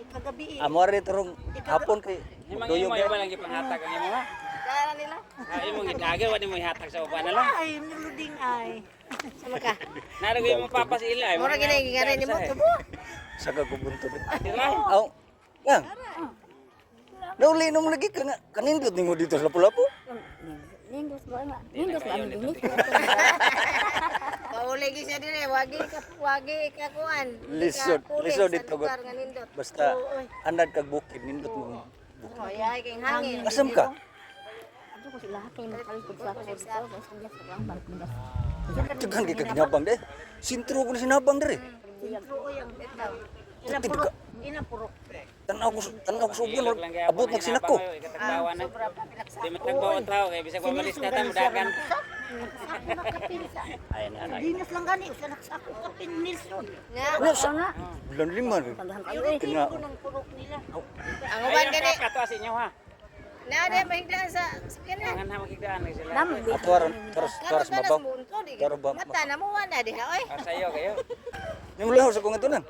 Kagabi eh. Amor rin turong hapon kay Yung mga duyog imo eh. iba lang gipanghatag ang imo ha. Dara nila. Ha imo gidagay wa nimo ihatag sa uban na lang. Ay, niluding ay. Sama ka. Naragoy mo papa sa ila. Mura gini gingari nimo tubo. Sa kagubunto. Dira. Aw. Yang. Nauli nung lagi ka nga kanindot nimo dito sa Lapu-Lapu. Nindot ba nga? Nindot ba ang dinis? Pauli gi siya dire, wagi ka wagi ka kuan. Lisod, lisod dito Sa lugar nga nindot. Basta anad kag bukid nindot mo. Oh, yaay king hangin. Asam ka? Ato ko sila kay makalikod sa ako sa sa lang barkundas. Daghan kay kag hinabang de. Sintro ko na sinabang dere. Ina purok, ina purok. Tan-aw ko sa uban, abot nagsinako. Ikatagbawan na. Di matagbaw ang tao kay bisag wa malis na ta mudagan. Sako na kapin sa. Ay na na. Dinas lang gani usa nagsako kapin Nilsson. Ano sa bulan lima. Tandaan kayo eh. Kina Ng purok nila. Ang Ay uban gani. kato sa inyo ha. Na de mahigdaan sa sakyanan. Ang na makigdaan na sila. Dam ato aron taros taros Karon ka mabaw. na munto di. Taro ba- Mata na mo wala diha oy. Ah, sayo kayo. Yung laho sa kong atunan.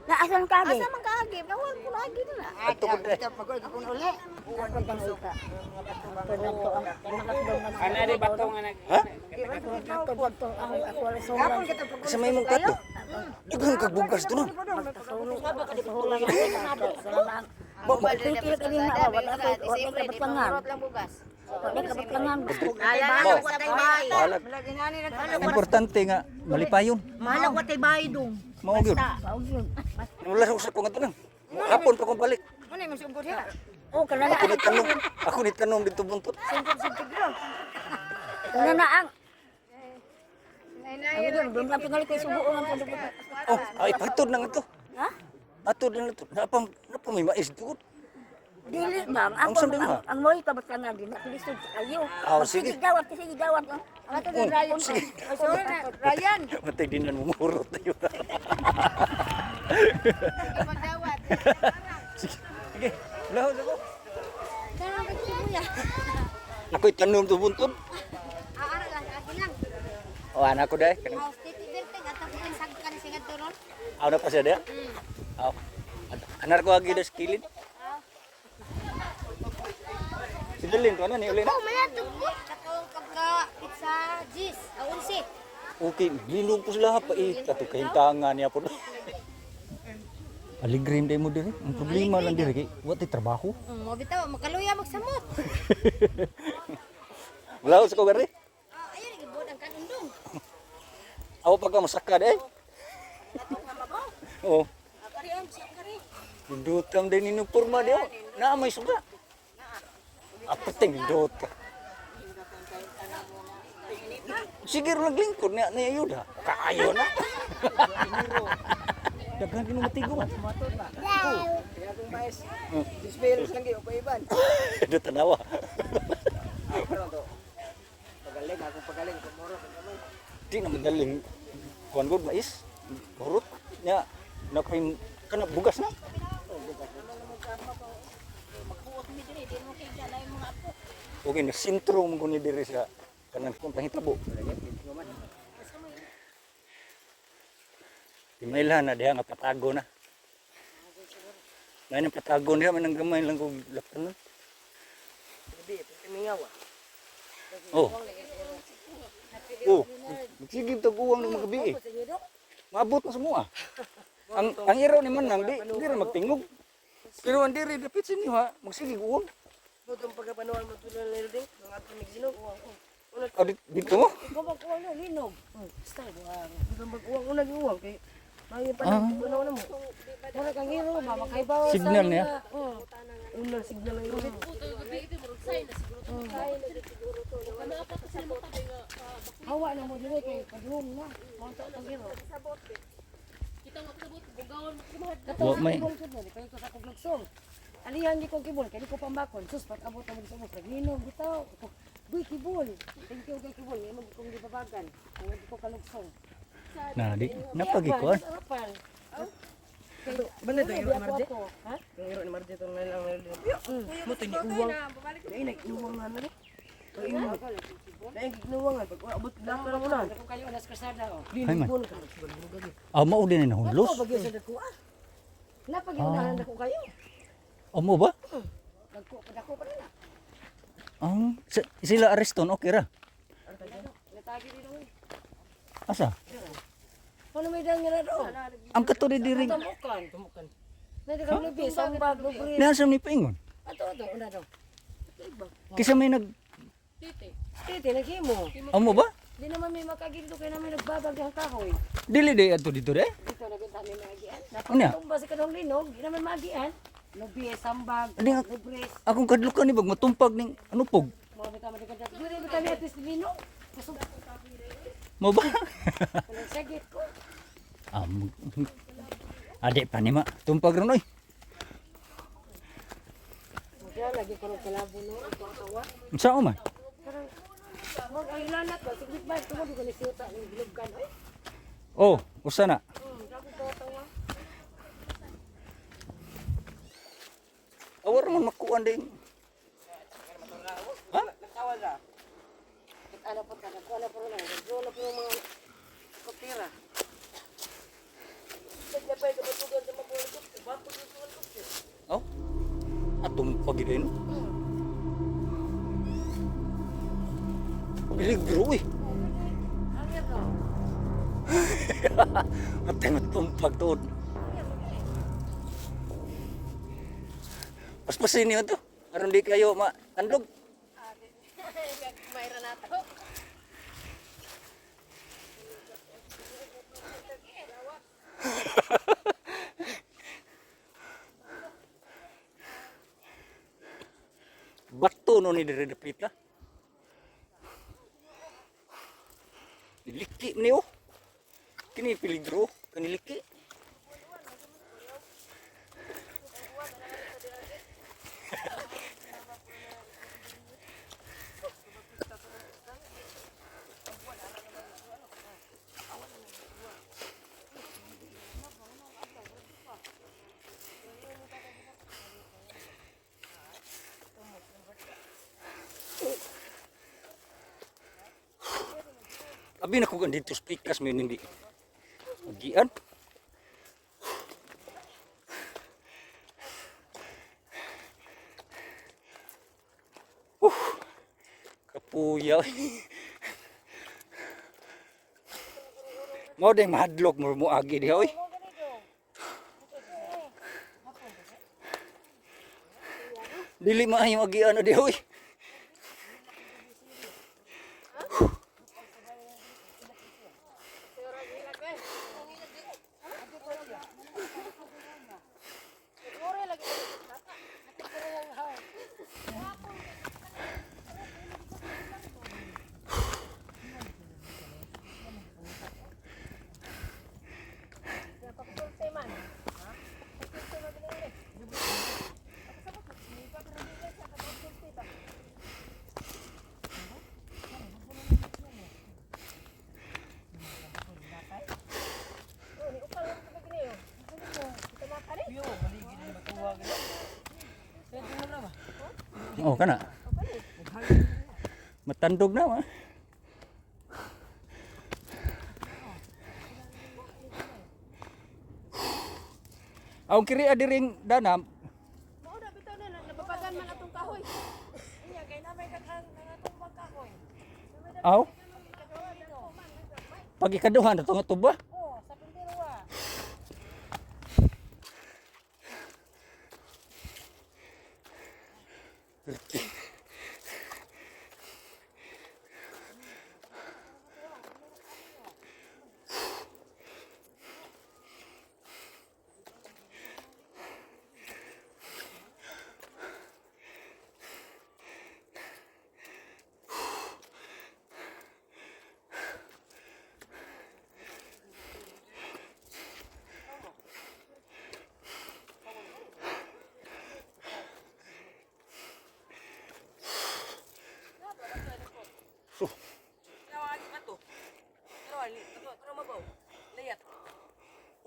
Na asan ka be? Asa man kaagi, bawal ko lagi na. Ato ko de. Ako bang ika. Ato ang Ana di bato nga nag. Ha? Ato to ang ako wala sobrang Sa may mong kato. Daghan kag bugas to nun. Salamat. Ma ma Pipil ka din na wala ko wala ka batlangan. Lang bugas. Wala ka batlangan. Mo. Bahalag. Importante nga malipayon. Mahalag watay bahay dong. Mao gyud. Wala sa kong atunan. Hapon pa kong balik. Muna mo sungkod diha. Oh kana Ako ni tanom, ako ni tanom dito buntot. kana na ang Ang yun, doon lang tingali kay subo ang pagdubot. Oh, ay patod na nga to. Ha? Atod na to. Napang napang may mais duot. Dili bang Ang ako saan din, ha? ang moy ka batlangan din nakilisod kayo. Ah, sige. Sige gawat, sige gawat. Ang ato Oh, Ryan. sige. Sorry na, Ryan. Matay din na mumurot tayo. Pagdawat. Sige. Sige. Laho sa ko. Ako'y tanom to buntot. Aara lang agi lang. Oh, anak ko dai. Kanang House titi berteng ato ko sagkan singat turon. aw na pa siya dia. Aw. Anar ko agi das kilid. Si Dalin to ano ni uli na. Oh, malatog ko. Kato kagka pizza jis, aunsi. Okay, bilog po sila pa eh. Kato kahintangan niya po. Aligrim day mo diri. Ang problema lang diri kay wa tay trabaho. Mo bitaw makaluya magsamot. Wala sa ko gari. Ah, ayun gibod ang kanundong. Aw pagka masakad eh. Oo. Dutam din ninyo porma di oh. Naa may suga. Apating dot ka. Sige ro naglingkod niya niya ayuda. Kaayo na. Daghan kinu matigo man. Dispelos lang kayo, paiban. Do tanawa. Pagaling, akong pagaling, kumuro. Di na madaling kuan gud mais. Hurot nya na koy kana bugas na. Okay, na sintro mo ni diri sa kanang kung pangitabo. Timailhan na diha nga patago na. May nang patago niya, may nang gamay lang kog laptan nun. Mingaw ah. Oh. Oh, sige tag-uwang ng mga gabi eh. Maabot na semua. Ang iro ni Manang di di ra magtingog. Pero ang diri dapit sa inyo ha, magsigig uwang. Butong pagkapanuan mo tulad ng ding, mga atong nagsinog. Ah, dito mo. Ikaw mag-uwang na, linog. Butong mag-uwang, unag uwang. Kay, may pa na na mo. Mura kang hero, mama kay bawa sa Signal niya. Una, signal ang ulit. Hawa na mo dire kay padung na. Monto kang hero. Wa may Kay ko sa kog lugsong. Alihan gi kong kibol, kay di ko pambakon. Sus, pat abot ang sa ubos. Naglinog bitaw. Uy, kibol. Thank you kay kibol. Imo kong gibabagan. Ang di ko kalugsong. Na di napagikuan. Banda to iro ni Marje. Ha? Yung iro ni Marje tong lang lang. Mo to ni uwang. Dai nag uwang na ni. Dai ginuwang pag abot lang na unan. Kayo alas kasada oh. Ay man. Ah, mao din na nahunlos. Bagyo sa dako ah. Napagiunahan dako kayo. Amo ba? Dagko pa dako pa na. Ang sila Ariston okay ra. Asa? Ano may dang nga do? Ang kato di diri. Tumukan. Tumukan. Nadi ka lubi sambag lubri. Nasa ni paingon. Ato ato una do. Kisa may nag Titi naghimo. Amo ba? Di naman may makagildo kay namin nagbabag ang kahoy. Dili di adto dito de. Dito na gunta may maagian. Unya? Napatumba sa kanong linog, di naman maagian. Lubi sambag, Di nga- lubris. Akong kadlukan ni bag matumpag ning ano pog. Mga bitaw man di ka. Dili ba kami atis linog? Kusog Mo ba? walang sagit ko. Am Ade pa ni ma. Tumpag ron oy. Kaya lagi ko ng kalabo no, ako tawa. Unsa man? Mag ay lanat ba sigit ba tungod ko ni siyuta ning biluggan oy. Oh, usa na. Awar man makuan din. Ha? Ana po ta ko na po na. Go na po mga kopira. Oh. Atong pagidin. Peligro eh. Atay matumpag tuod. Paspasin niyo to. Aron di kayo maandog. Mayroon na to. Bato no ni dire dapita. Liki ni oh. Kini peligro, kani liki. Abi na ko dito speakers may hindi. Agian. Kapuya. Mao din mahadlok mo mo agi diha oy. Dili maayo agian na diha oy. Oh, kana. Matandog na ma. Ang kiri adiring dana, Mao na bitaw na nababagan man atong kahoy. Iya kay na may daghang nangatong kahoy. aw. Pag ikaduha na to nga tuba. Oh, sa pindirwa.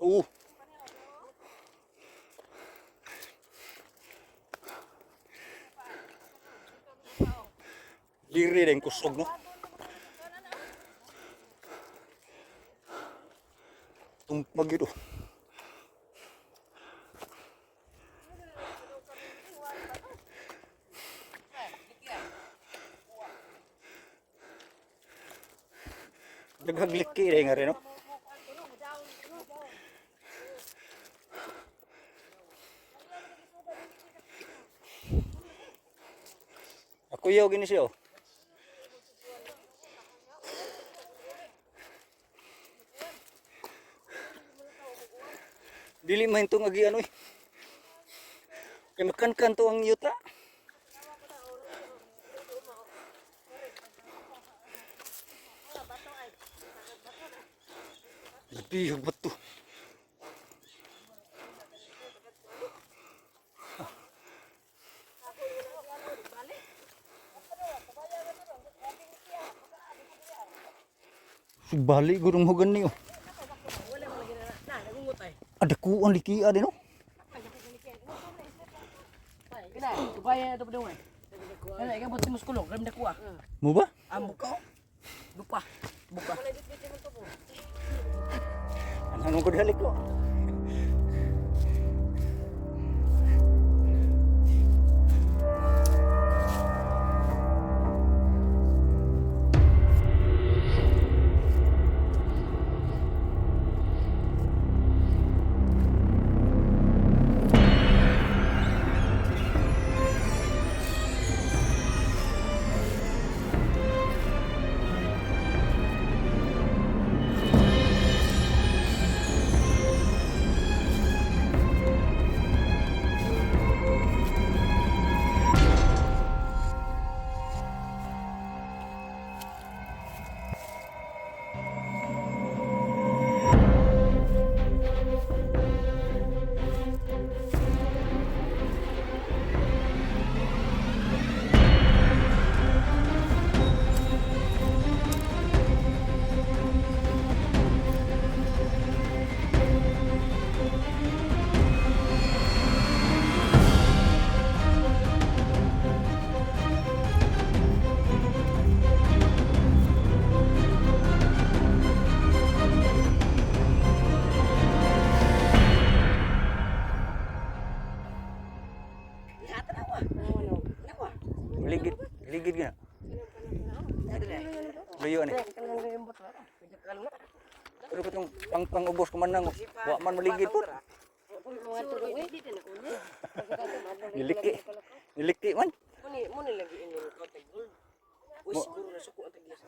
Oo. Liri din kusog, no? Tumpag yun, oh. Naghagliki rin nga rin, no? Ako yaw gini siya, oh. Dili man itong agi ano eh. Kay makankan to ang yuta. Lebih bato. Subali gurong hugan niyo. Ada kuan likia din, no? Kina, kubayan na ito pa doon eh. Ano, ikaw ba't muskulo? Grabe na kuha. Mo ba? Ang buka oh. Buka. Buka. Ano ko dali ko? Ligid, ligid gina. Luyo ni. Pero katong pang pangubos ko man nang wa man maligid po. Niliki. Niliki man. Muni, muni lagi inyo ng gold. Uy, siguro na suko ang tagilasa.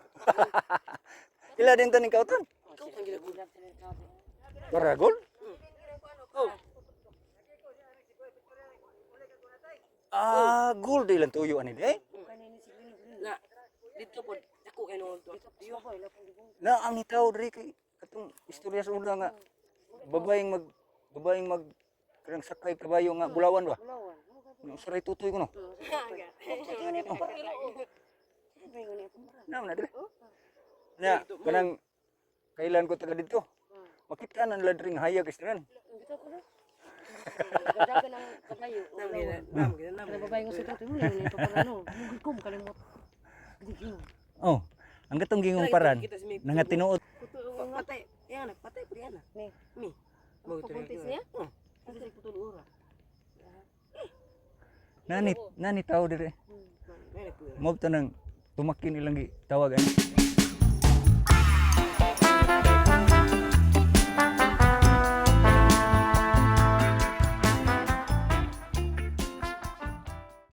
Ila din to ning kautan. Ikaw ang ginagold. Para gol? Oh. Ah, gold ilang tuyo ani eh. Na, dito po, dako kayo nung to. Diyo. Na ang itaw diri kay katong istorya sa una nga babaeng mag kanang sakay kabayo nga bulawan ba? Bulawan. Saray tutoy ko no. Na na diri. Na kanang kailan ko taga didto. Makita na nila diri nga hayag istiran. Gadagan ang kabayo. Nam, gina, nam, gina, nam. Ano babae nga sa tutoy mo, yun ito para ano. Mugol ko, makalimot. Oh, ang katong gingong paran nga tinuod Patay, yan, patay po yan. Ni. Mi. Papuntis niya? Oh. Kasi sa putol ura. nani nani tao diri. May nagpuyo. Mo to nang tumakin ilang gi tawag ani.